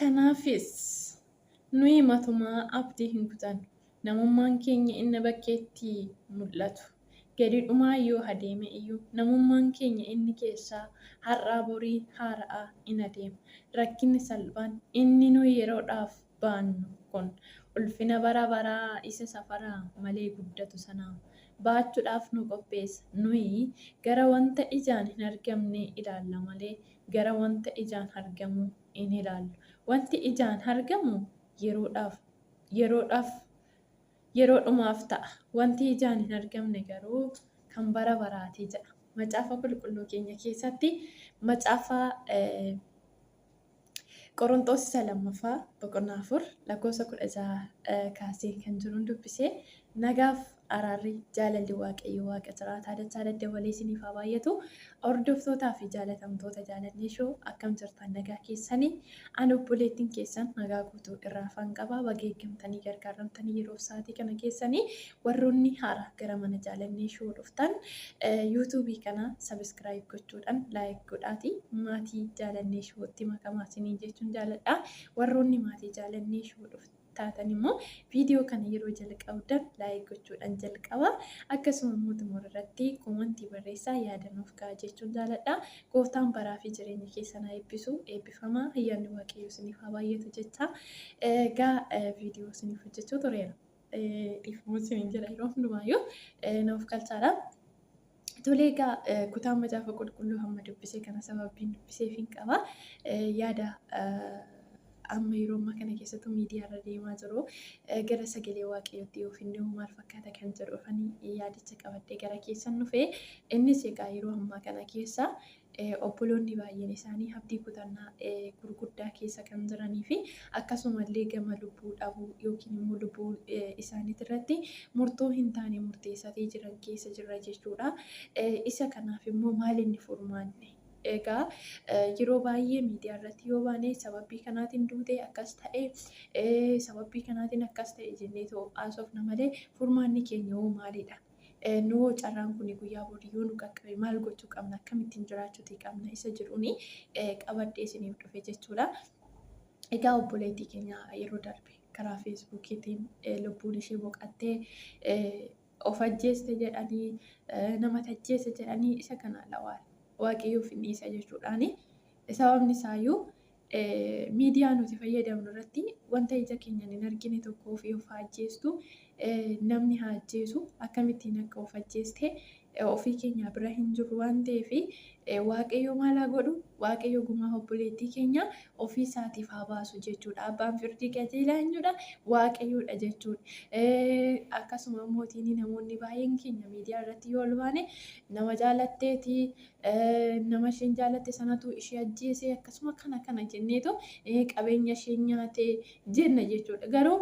Kanaafis nuyi matumaa abdii hin kutannu. Namummaan keenya inni bakkeetti mul'atu gadi dhumaa yoo adeeme iyyuu, namummaan keenya inni keessaa har'aa borii haara'aa in adeema. Rakkinni salphaan inni nuyi yeroodhaaf baannu kun ulfina bara baraa isa safara malee guddatu sana baachuudhaaf nu qopheessa. Nuyi gara wanta ijaan hin argamnee ilaalla malee gara wanta ijaan argamuu hin ilaallu. Wanti ijaan argamu yeroodhaaf yeroodhaaf yeroodhumaaf ta'a. Wanti ijaan hin argamne garuu kan bara baraati jedha. Macaafa Qulqulluu keenya keessatti macaafa Qoronxoos isa lammaffaa boqonnaa 4 lakkoofsa 16 kaasee kan jiruun dubbisee. Nagaaf araarri jaalalli Waaqayyo Waaqa jiraataa dachaa daddabalee isiniif haa baay'atu. Hordoftootaa fi jaalatamtoota Jaalannee Show, akkam jirtan? Nagaa keessanii? Ani obboleettiin keessan nagaa guutuu irraa afaan qabaa. Baga eeggamtanii gargaaramtanii yeroo sa'aatii kana keessanii. Warroonni haara gara mana Jaalannee Show dhuftan, YouTubeii kana subscribe gochuudhaan, like godhaati maatii Jaalannee Showtti makamaa isiniin jechuun jaaladha. Warroonni maatii Jaalannee Show dhuftan taatan immoo viidiyoo kana yeroo jalqabdan like gochuudhaan jalqaba. Akkasuma immoo xumura irratti commentii barreessaa, yaada nuuf ka'a jechuun jaaladha. Gooftaan baraa fi jireenya keessan haa eebbisu. Eebbifamaa, ayyaanni Waaqayyoo isiniif haa baay'atu jecha. Egaa viidiyoo isiniif hojjechuu tureera. Dhiifama isiniin jedha, yeroo hundumaayyuu nuuf galchaadha. Tolee, egaa kutaan Macaafa Qulqulluu hamma dubbise kana sababiin dubbiseef hin qaba. Yaada amma yeroo ammaa kana keessattuu miidiyaa irra deemaa jiru gara sagalee Waaqayyootti yoo finne maal fakkaata kan jedhu dhufanii yaadicha qabadhee gara keessan dhufe. Innis egaa yeroo ammaa kana keessa obboloonni baay'een isaanii abdii kutannaa gurguddaa keessa kan jiranii fi akkasumallee gama lubbuu dhabuu yookiin immoo lubbuu isaaniitirratti irratti murtoo hin taane murteessatee jiran keessa jirra jechuudha. Isa kanaaf immoo maal inni furmaanne? Egaa yeroo baay'ee miidiyaa irratti yoo baane, sababii kanaatiin duute, akkas ta'e, sababii kanaatiin akkas ta'e jennee haasofna malee furmaanni keenya hoo maalidha? Nu hoo carraan kun guyyaa borii yoo nu qaqqabe maal gochuu qabna? Akkamittiin jiraachuutii qabna? Isa jedhuuni qabadhee isiniif dhufe jechuudha. Egaa obboleettii keenya yeroo darbe karaa Facebookiitiin lubbuun ishee boqattee, of ajjeeste jedhanii, nama ajjeese jedhanii, isa kana lawaal Waaqayyoof hin dhiisa jechuudhaani. Sababni isaayyuu miidiyaa nuti fayyadamnu irratti wanta ija keenyaan hin argine tokko ofii of ajjeestu, namni haa ajjeesu, akkamittiin akka of ajjeeste ofii keenya bira hin jirru waan ta'eef, Waaqayyo maal haa godhu? Waaqayyo gumaa obboleettii keenya ofii isaatiif haa baasu jechuudha. Abbaan firdii qajeelaa eenyudha? Waaqayyoodha jechuudha. Akkasuma mootiin namoonni baay'een keenya miidiyaa irratti yoo ol baane, nama jaalatteeti, nama isheen jaalatte sanatu ishee ajjeese, akkasuma kana kana jenneetu qabeenya ishee nyaate jenna jechuudha. Garuu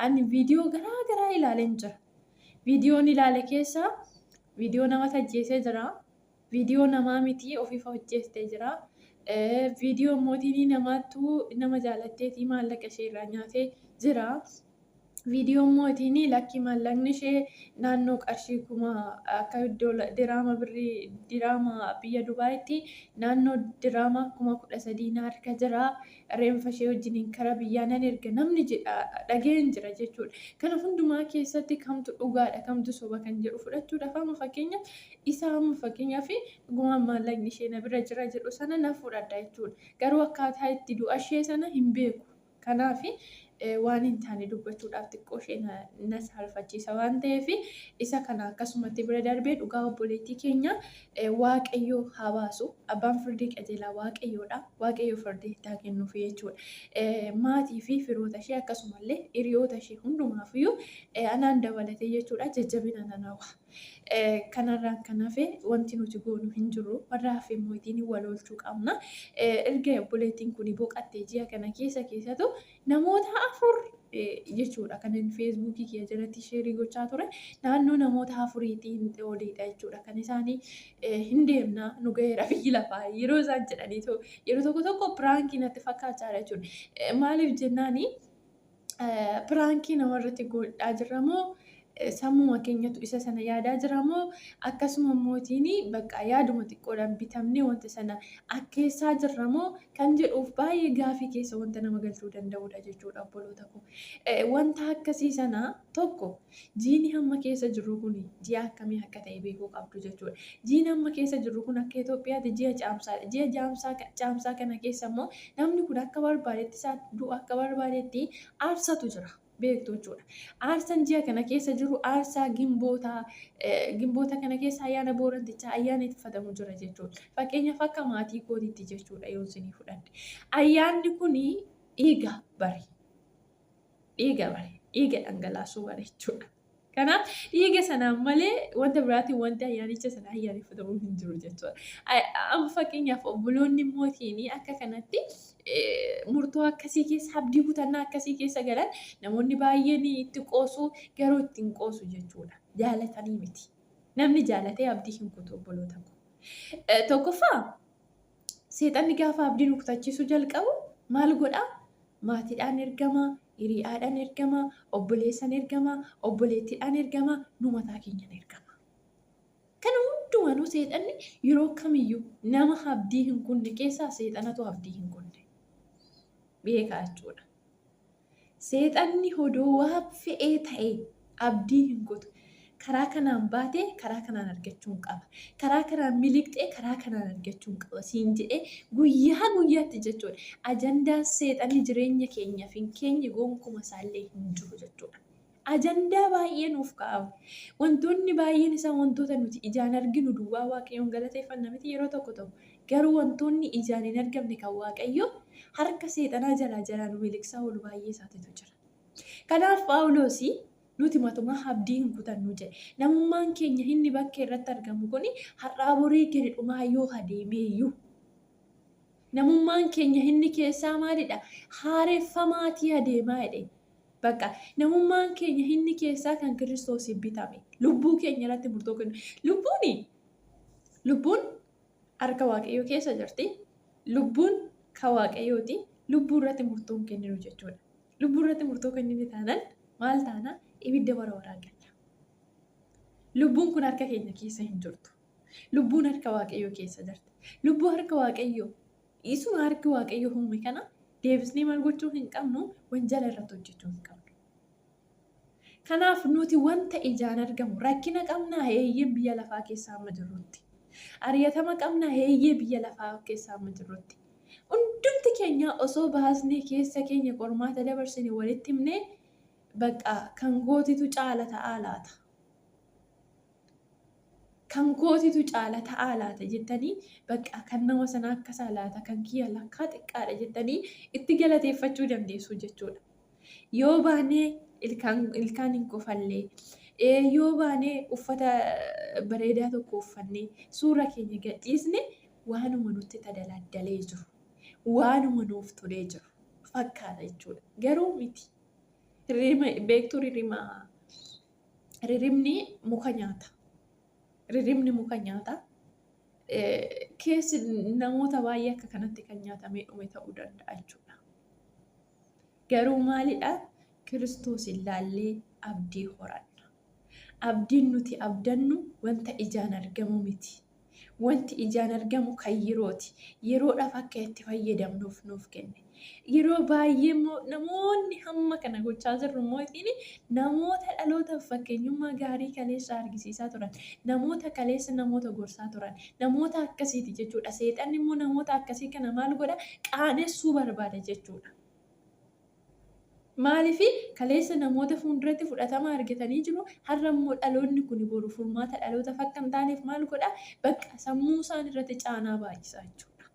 ani viidiyoo garaa garaa ilaaleen jira. Viidiyoon ilaale keessaa viidiyoo nama ajjeesee jira. Viidiyoo namaa miti, ofiif hojjettee jira. Viidiyoo mootiin namaattu nama jaalatteetii maallaqa ishee irraa nyaatee jira. Viidiyoo mootiin lakki, maallaqni ishee naannoo qarshii 1000 akka diraama, birrii diraama biyya Dubaayitti naannoo diraama 13,000 na harka jira. Reenfa ishee wajjiniin kara biyyaa nan erga namni jedha dhageen jira jechuudha. Kana hundumaa keessatti kamtu dhugaadha, kamtu soba kan jedhu fudhachuudhaaf, amma fakkeenyaaf isa amma fakkeenyaaf dhugumaan maallaqni ishee na bira jira jedhu sana na fudhadha jechuudha. Garuu akkaataa itti du'a ishee sana hin beeku. Kanaaf waan hin taane dubbachuudhaaf xiqqoo ishee na saalfachiisa waan ta'eef, isa kana akkasumatti bira darbee dhugaa obboleettii keenya Waaqayyo haa baasu. Abbaan firdii qajeelaa Waaqayyoodha. Waaqayyo firdii itti haa kennuuf jechuudha. Maatii fi firoota ishee akkasumallee hiriyoota ishee hundumaafiyyuu anaan dabalatee jechuudha jajjabina nan hawwa. Kanarraan kan hafe wanti nuti goonu hin jiru. Warra hafe immoo ittiin wal oolchuu qabna. Erga obboleettiin kun boqattee ji'a kana keessa keessatu namoota afur jechuudha kan inni Facebookii kiyya jalatti shareii gochaa ture, naannoo namoota afuriitiin oliidha jechuudha kan isaanii hin deemna, nu ga'eera biyyi lafaa yeroo isaan jedhaniitu, yeroo tokko tokko prankii natti fakkaachaa jechuudha. Maaliif jennaani, prankii namarratti godhaa jirra moo Sammuma keenyatu isa sana yaadaa jira moo akkasuma mootiin bakka yaaduma xiqqoodhaan bitamnee wanta sana akkeessaa jirra moo kan jedhuuf baay'ee gaafii keessa wanta nama galchuu danda'udha jechuudha obboloota koo. Wanta akkasii sana tokko jiini hamma keessa jirru kun ji'a akkamii akka ta'e beekuu qabdu jechuudha. Jiini hamma keessa jirru kun akka Itoophiyaatti ji'a caamsaadha. Ji'a caamsaa kana keessa immoo namni kun akka barbaadetti isaa du'a akka barbaadetti aarsatu jira. Beektu jechuudha. Aarsaan ji'a kana keessa jiru aarsaa gimboota kana keessa ayyaana boorantichaa ayyaana ittifatamu jira jechuudha. Fakkeenyaaf akka maatii kootiitti jechuudha yoo isinii fudhadhe. Ayyaanni kuni dhiiga bare. Dhiiga bare. Dhiiga dhangalaasuu bare jechuudha. Kanaaf dhiiga sanaan malee wanta biraatiin wanti ayyaanicha sana ayyaaneffatamu hin jiru jechuudha. Amma fakkeenyaaf obboloonni mootiin akka kanatti murtoo akkasii keessa abdii kutannaa akkasii keessa galan namoonni baay'een itti qoosu garuu ittiin qoosu jechuudha. Jaalatanii miti. Namni jaalatee abdii hin kutu obboloota koo. Tokkoffaa seexanni gaafa abdii nu kutachiisuu jalqabu maal godhaa? Maatiidhaan ergama, hiriyaadhaan ergama, obboleessaan ergama, obboleettiidhaan ergama, nu mataa keenyaan ergama. Kana hundumanuu seexanni yeroo kamiyyuu nama abdii hin kunne keessaa seexanatu abdii hin kunne. Beekaa jechuudha. Seexanni hodoo waa fe'ee ta'e abdii hin kutu. Karaa kanaan baatee karaa kanaan argachuun qaba. Karaa kanaan miliqxee karaa kanaan argachuun qaba. Siin jedhee guyyaa guyyaatti jechuudha. Ajandaan seexanni jireenya keenyaaf hin keenye gonkuma isaallee hin jiru jechuudha. Ajandaa baay'ee nuuf kaa'amu. Wantoonni baay'een isaa wantoota nuti ijaan arginu duwwaa Waaqayyoon galateeffanna miti yeroo tokko tokko. Garuu wantoonni ijaan hin argamne kan Waaqayyo harka seexanaa jalaa jalaa nu miliqsaa oolu baay'ee isaatitu jira. Kanaaf Phaawulos nuti matumaa abdii hin kutannu jedhe. Namummaan keenya inni bakka irratti argamu kun har'aa borii gadi dhumaa yoo adeemeeyyuu. Namummaan keenya inni keessaa maalidha? Haareffamaatii adeemaa jedhe. Bakka namummaan keenya inni keessaa kan Kiristoosiin bitame. Lubbuu keenya irratti murtoo kennu. Lubbuun harka Waaqayyoo keessa jirti. Lubbuun kan Waaqayyooti. Lubbuu irratti murtoo hin kenninu jechuudha. Lubbuu irratti murtoo kennine taanaan maal taana? Ibidda bara baraa galla. Lubbuun kun harka keenya keessa hin jirtu. Lubbuun harka Waaqayyoo keessa jirti. Lubbuu harka Waaqayyoo isuma harki Waaqayyoo uume kana deebisnee maal gochuu hin qabnu? Wanjala irratti hojjechuu hin qabnu. Kanaaf nuti wanta ijaan argamu rakkina qabnaa eeyyee biyya lafaa keessa amma jirrutti. Ari'atama qabnaa eeyyee biyya lafaa keessa amma jirrutti. Hundumti keenya osoo baasnee keessa keenya qormaata dabarsine walitti himnee bakka kan gootitu caala ta'aa laata. Kan kootitu caala ta'aa laata jettanii bakka kan nama sanaa akkasaa laata kan kiyya lakkaa xiqqaadha jettanii itti galateeffachuu dandeessu jechuudha. Yoo baanee ilkaan hin kofallee, yoo baanee uffata bareedaa tokko uffannee suura keenya gadhiisne waanuma nutti tadalaaddalee jiru, waanuma nuuf tolee jiru fakkaata jechuudha. Garuu miti. Beektuu rirrimni muka nyaata. Rirrimni muka nyaata. Keessi namoota baay'ee akka kanatti kan nyaatamee dhume ta'uu danda'a jechuudha. Garuu maalidha? Kiristoos ilaallee abdii horanna. Abdiin nuti abdannu wanta ijaan argamu miti. Wanti ijaan argamu kan yerooti. Yeroodhaaf akka itti fayyadamnuuf nuuf kenne. Yeroo baay'ee immoo namoonni hamma kana gochaa jirru immoo namoota dhalootaaf fakkeenyummaa gaarii kaleessa argisiisaa turan. Namoota kaleessa namoota gorsaa turan. Namoota akkasiiti jechuudha. Seexanni immoo namoota akkasii kana maal godha? Qaanessuu barbaada jechuudha. Maaliif kaleessa namoota fuulduratti fudhatama argatanii jiru har'a immoo dhaloonni kun boru furmaata dhalootaaf akka hin taaneef maal godha? Bakka sammuu isaan irratti caanaa baay'isa jechuudha.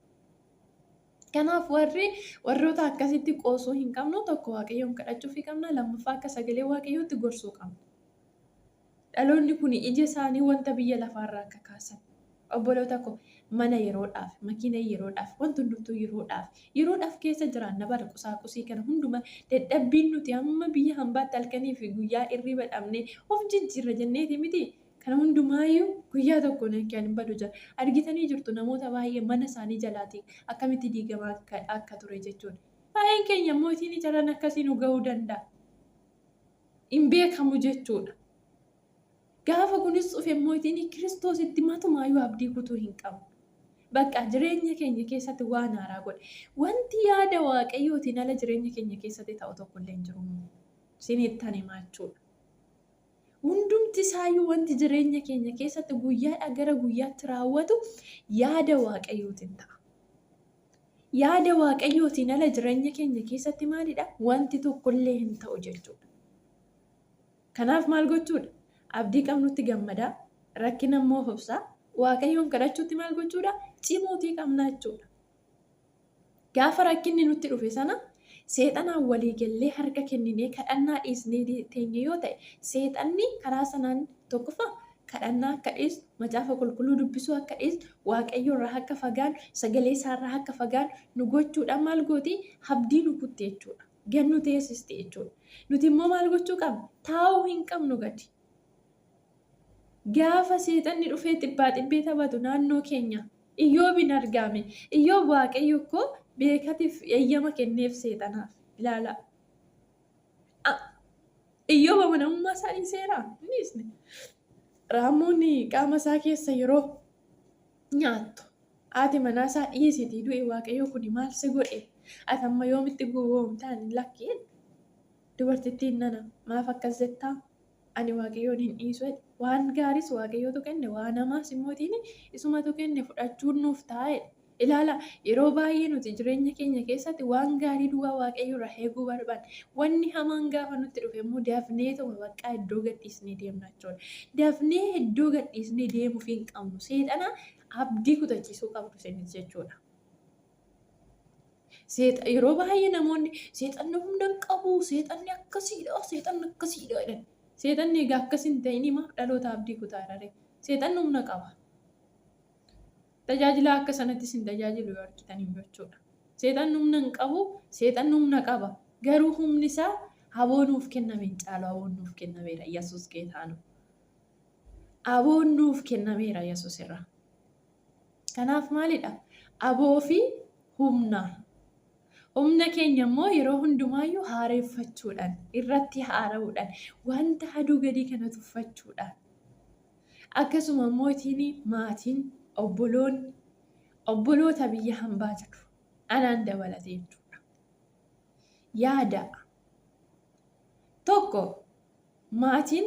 Kanaaf warroota akkasitti qoosuu hin qabnu tokko Waaqayyoon kadhachuufii qabna lammaffaa akka sagalee Waaqayyootti gorsuu qabna. Dhaloonni kun ija isaanii wanta biyya lafaarraa akka kaasan. Obboloota koo mana yeroodhaaf, makiina yeroodhaaf, wanti hundumtuu yeroodhaaf keessa jiraanna bara qusaaqusii kana hunduma dadhabbiin nuti hamma biyya hambaatti halkanii fi guyyaa irriba dhabnee of jijjiirra jenneeti miti. Kana hundumaayyuu guyyaa tokko kan hin badu jira. Argitanii jirtu namoota baay'ee mana isaanii jalaatii akkamitti diigamaa akka ture jechuudha. Baay'een keenya mootiin carraan akkasii nu ga'uu danda'a. Hin beekamu jechuudha. Gaafa kunis dhufe immoo ittiin Kiristoositti matumaayyuu abdii kutuu hin qabnu. Bakka jireenya keenya keessatti waan haaraa godhe. Wanti yaada Waaqayyootiin ala jireenya keenya keessatti ta'u tokko illee hin jiru. Isinittan himaa jechuudha. Hundumti isaayyuu wanti jireenya keenya keessatti guyyaadhaa gara guyyaatti raawwatu yaada Waaqayyootiin ta'a. Yaada Waaqayyootiin ala jireenya keenya keessatti maalidha? Wanti tokkollee hin ta'u jechuudha. Kanaaf maal gochuudha? Abdii qabnutti gammadaa, rakkina immoo obsaa, Waaqayyoon kadhachuutti maal gochuudha? Cimuutii qabna jechuudha. Gaafa rakkinni nutti dhufe sana seexanaan walii gallee harka kenninee kadhannaa dhiisnee teenye yoo ta'e, seexanni karaa sanaan tokkoffaa kadhannaa akka dhiisnu, macaafa qulqulluu dubbisuu akka dhiisnu, Waaqayyo irraa akka fagaannu, sagalee isaa irraa akka fagaannu nu gochuudhaan maal gooti? Abdii nu kutti jechuudha. Gad nu teessisti jechuudha. Nuti immoo maal gochuu qabna? Taa'uu hin qabnu gadi. Gaafa seexanni dhufee xibbaa xibbee taphatu naannoo keenya Iyyoob hin argaame. Iyyoob Waaqayyo koo beekatiif eeyyama kenneef seexanaaf. Ilaalaa. Iyyoob amanamummaa isaa dhiiseeraa? Hin dhiisne. Raammoon qaama isaa keessa yeroo nyaattu haati manaa isaa dhiisitii du'e Waaqayyo kuni maal si godhe? Ati amma yoomitti gowwoomtaan lakkeen? Dubartittiin nana maaf akkas jettaa? Ani Waaqayyoon hin dhiisu jedhe. Waan gaariis Waaqayyootu kenne, waan hamaas immoo isumatu kenne fudhachuun nuuf ta'a jedhe. Ilaala, yeroo baay'ee nuti jireenya keenya keessatti waan gaarii duwwaa Waaqayyo irraa eeguu barbaanna. Wanni hamaan gaafa nutti dhufe immoo dafneetuma baqqaa iddoo gadhiisnee deemna jechuudha. Dafnee iddoo gadhiisnee deemuuf hin qabnu. Seexana abdii kutachiisuu qabdu isinis jechuudha. Seexa yeroo baay'ee namoonni seexanni humna hin qabu, seexanni akkasiidha, seexanni akkasiidha jedhan. Seexanni egaa akkas hin ta'in himaa dhaloota abdii kutaa irra. Seexanni humna qaba. Tajaajila akka sanattis hin tajaajilu yoo argitan hin jechuudha. Seexanni humna hin qabu, seexanni humna qaba. Garuu humni isaa aboo nuuf kenname hin caalu, aboon nuuf kennameera Yesuus geetaa nu. Aboon nuuf kennameera Yesuus irraa. Kanaaf maalidha? Aboo fi humna. Humna keenya immoo yeroo hundumaayyuu haareeffachuudhaan, irratti haara'uudhaan, wanta aduu gadii kana tuffachuudhaan. Akkasuma immoo ittiin maatiin, obboloonni, obboloota biyya hambaa jiru. Anaan dabalatee jechuudha. Yaada. Tokko maatiin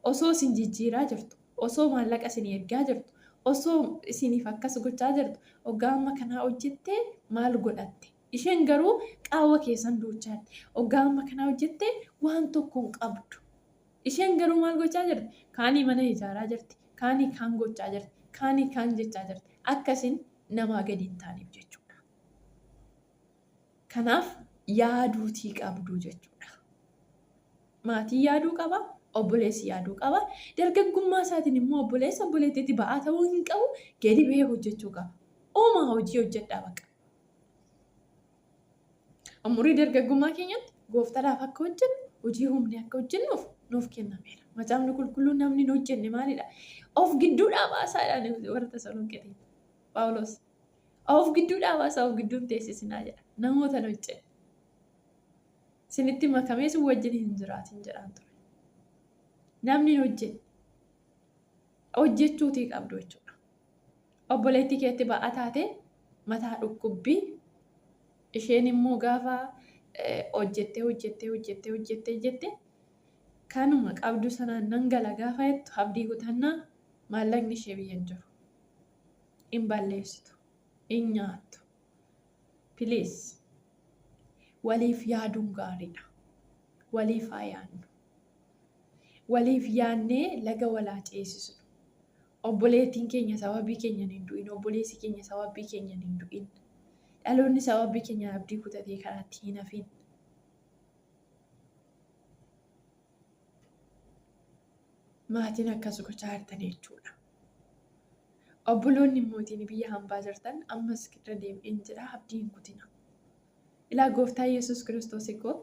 osoo isin jijjiiraa jirtu, osoo maallaqa isin ergaa jirtu, osoo isiniif akkas gochaa jirtu, hoggaa amma kanaa hojjettee maal godhatte? Isheen garuu qaawwa keessan duuchaatti. Hoggaa amma kanaa hojjettee waan tokko hin qabdu. Isheen garuu maal gochaa jirti? Kaanii mana ijaaraa jirti, kaanii kaan gochaa jirti, kaanii kaan jechaa jirti. Akka isin namaa gadi hin taaneef jechuudha. Kanaaf yaaduutii qabdu jechuudha. Maatiin yaaduu qaba, obboleessi yaaduu qaba. Dargaggummaa isaatiin immoo obboleessa obboleettiitti ba'aa ta'uu hin qabu, gadi ba'ee hojjechuu qaba. Uumaa hojii hojjedhaa baqa. Umurii dargaggummaa keenyatti gooftaadhaaf akka hojjennu, hojii humni akka hojjennuuf nuuf kennameera. Macaafni qulqulluun namni hin hojjenne maalidha? Of gidduudhaa baasaadhaan warra Tasalonqeetiin. Phaawulos. Of gidduudhaa baasaa of gidduun teessisinaa jedha. Namoota hin hojjenne. Isinitti makamee isin wajjin hin jiraatin jedhaan ture. Namni hin hojjenne. Hojjechuutii qabdu jechuudha. Obboleettii keetti ba'aa taate mataa dhukkubbii isheen immoo gaafa hojjettee hojjettee hojjettee hojjettee jette kanuma qabdu sanaan nan gala gaafa jettu abdii kutannaa maallaqni ishee biyya hin jiru. Hin balleessitu. Hin nyaattu. Please. Waliif yaaduun gaariidha. Waliif haa yaadnu. Waliif yaadnee laga walaa ceesisnu. Obboleettiin keenya sababii keenyan hin du'in. Obboleessi keenya sababii keenyan hin du'in. Dhaloonni sababii keenyan abdii kutatee karaatti hin hafin. Maatiin akkas gochaa jirtan jechuudha. Obboloonni mootiin biyya hambaa jirtan ammas irra deebi'een jira abdii hin kutina. Ilaa gooftaa Yesuus Kiristoos koo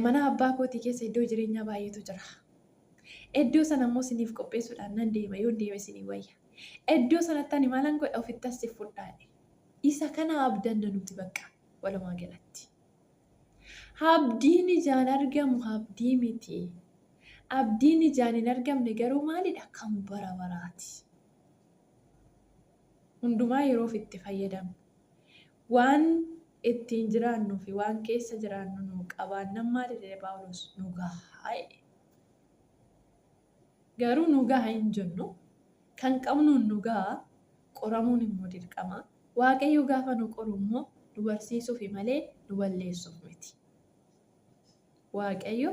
mana abbaa kootii keessa iddoo jireenyaa baay'eetu jira. Iddoo sana immoo isiniif qopheessuudhaan nan deema yoon deeme isinii wayya. Iddoo sanatti ani maalan godha ofitti as fudhaadhe. Isa kana abdanna nuti bakka walumaa galatti. Abdiin ijaan argamu abdii miti. Abdiin ijaan hin argamne garuu maalidha? Kan bara baraati. Hundumaa yeroof itti fayyadamna. Waan ittiin jiraannuu fi waan keessa jiraannu nu qabaannan maali jedhe Phaawulos? Nu gahaa jedhe. Garuu nu gaha hin jennu. Kan qabnuun nu gaha. Qoramuun immoo dirqama. Waaqayyo gaafa nu qoru immoo nu barsiisuufi malee nu balleessuuf miti. Waaqayyo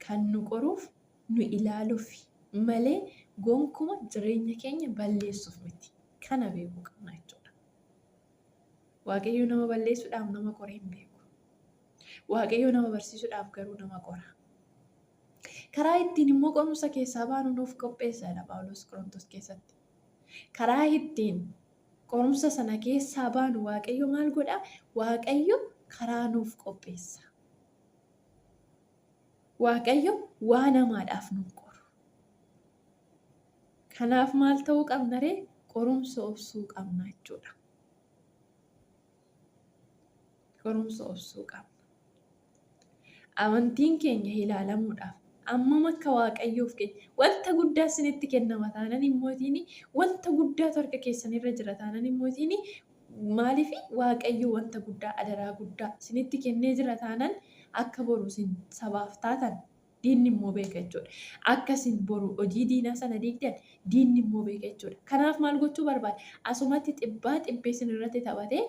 kan nu qoruuf nu ilaaluuf malee gonkuma jireenya keenya balleessuuf miti. Kana beekuu qabna jechuudha. Waaqayyo nama balleessuudhaaf nama qoree hin beeku. Waaqayyo nama barsiisuudhaaf garuu nama qora. Karaa ittiin immoo qorumsa keessaa baanu nuuf qopheessa jedha Phaawulos Qorontos keessatti. Karaa ittiin qorumsa sana keessaa baanu Waaqayyo maal godhaa? Waaqayyo karaa nuuf qopheessa. Waaqayyo waa namaadhaaf nu qoru. Kanaaf maal ta'uu qabna ree? Qorumsa obsuu qabna jechuudha. Qorumsa obsuu qabna. Amantiin keenya ilaalamuudhaaf ammam akka Waaqayyoof keenya wanta guddaa isinitti kennama taanan immootiin wanta guddaatu harka keessanirra jira taanan immootiin maaliif Waaqayyo wanta guddaa adaraa guddaa isinitti kennee jira taanan akka boru isin sabaaf taatan diinni immoo beeka jechuudha. Akka isin boru hojii diinaa sana diigdan diinni immoo beeka jechuudha. Kanaaf maal gochuu barbaada? Asumatti xibbaa xibbee isin irratti taphatee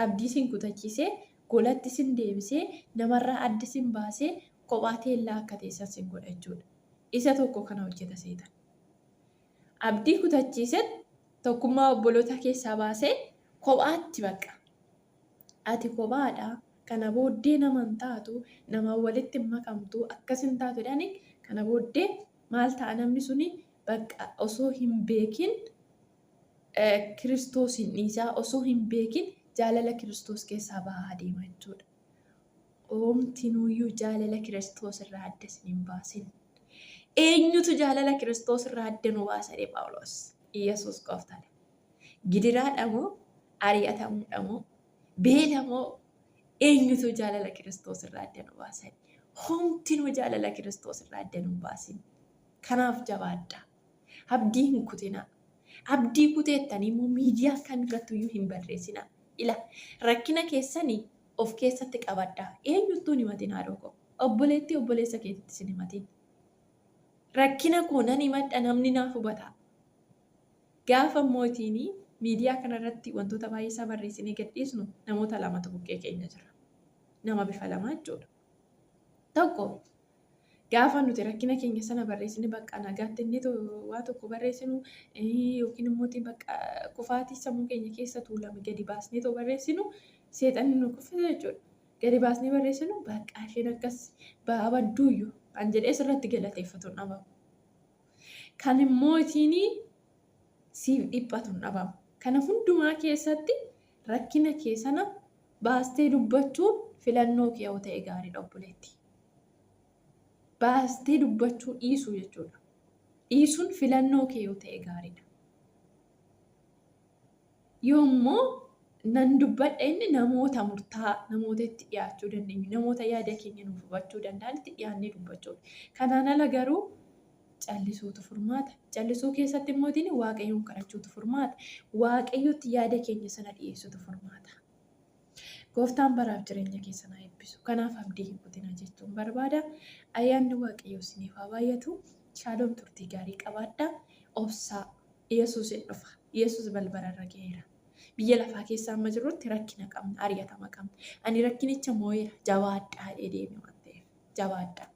abdii isin kutachiisee golatti isin deebisee namarraa adda isin baasee kophaa teellaa akka teessan isin godha jechuudha. Isa tokko kana hojjeta seetan. Abdii kutachiisee tokkummaa obboloota keessaa baasee kophaatti bakka. Ati kophaadha. Kana booddee nama hin taatu, nama walitti hin makamtu, akkas hin taatu jedhani kana booddee maal ta'a namni suni bakka osoo hin beekin Kiristoos hin dhiisaa, osoo hin beekin jaalala Kiristoos keessaa bahaa adeema jechuudha. Oomtinuuyyuu jaalala Kiristoos irraa adda isin hin baasin. Eenyutu jaalala Kiristoos irraa adda nu baasa jedhe Phaawulos? Yesuus gooftaadha. Gidiraadha moo? Ari'atamuudha moo? Beela moo? Eenyutu jaalala Kiristoos irraa adda nu baasa? Homtinuu jaalala Kiristoos irraa adda nu hin baasin. Kanaaf jabaadhaa. Abdii hin kutinaa. Abdii kuteettanii immoo miidiyaa kam irrattiyyuu hin barreessinaa. Ila rakkina keessanii of keessatti qabadhaa. Eenyuttuu hin himatin haadhoo koo. Obboleettii obboleessa keetitti sin himatin. Rakkina koo nan himadha namni naaf hubata. Gaafa mootiin miidiyaa kanarratti wantoota baay'ee isaa barreessinee gadhiisnu namoota lamatu bukkee keenya jira. Nama bifa lamaa jechuudha. Tokko gaafa nuti rakkina keenya sana barreessine bakka nagaatti inni waa tokko barreessinu yookiin immoo bakka kufaatii sammuu keenya keessa tuulame gadi baasnee too barreessinu seexanni nu kuffisa jechuudha. Gadi baasnee barreessinu bakka isheen akkas ba'aa badduuyyu kan jedhee sirratti galateeffatu hin dhabamu. Kan immoo ittiin siif dhiphatu hin dhabamu. Kana hundumaa keessatti rakkina kee sana baastee dubbachuun filannoo kee yoo ta'e gaariidha obboleetti. Baastee dubbachuu dhiisuu jechuudha. Dhiisuun filannoo kee yoo ta'e gaariidha. Yoommoo nan dubbadha inni namoota murtaa'aa namoota itti dhiyaachuu dandeenyu namoota yaada keenya nuuf hubachuu danda'an itti dhiyaannee dubbachuudha. Kanaan ala garuu callisuutu furmaata. Callisuu keessatti immoo Waaqayyoon kadhachuutu furmaata. Waaqayyotti yaada keenya sana dhiyeessuutu furmaata. Gooftaan baraaf jireenya keessan haa eebbisu. Kanaaf abdii hin kutinaa jechuun barbaada. Ayyaanni Waaqayyoo isiniif haa baay'atu. Shaaloom turtii gaarii qabaadhaa. Obsaa. Yesuus hin dhufa. Yesuus balbalarra ga'eera. Biyya lafaa keessa amma jirrutti rakkina qabna, ari'atama qabna. Ani rakkinicha moo'eera, jabaadhaa jedhee deeme waan ta'eef. Jabaadhaa.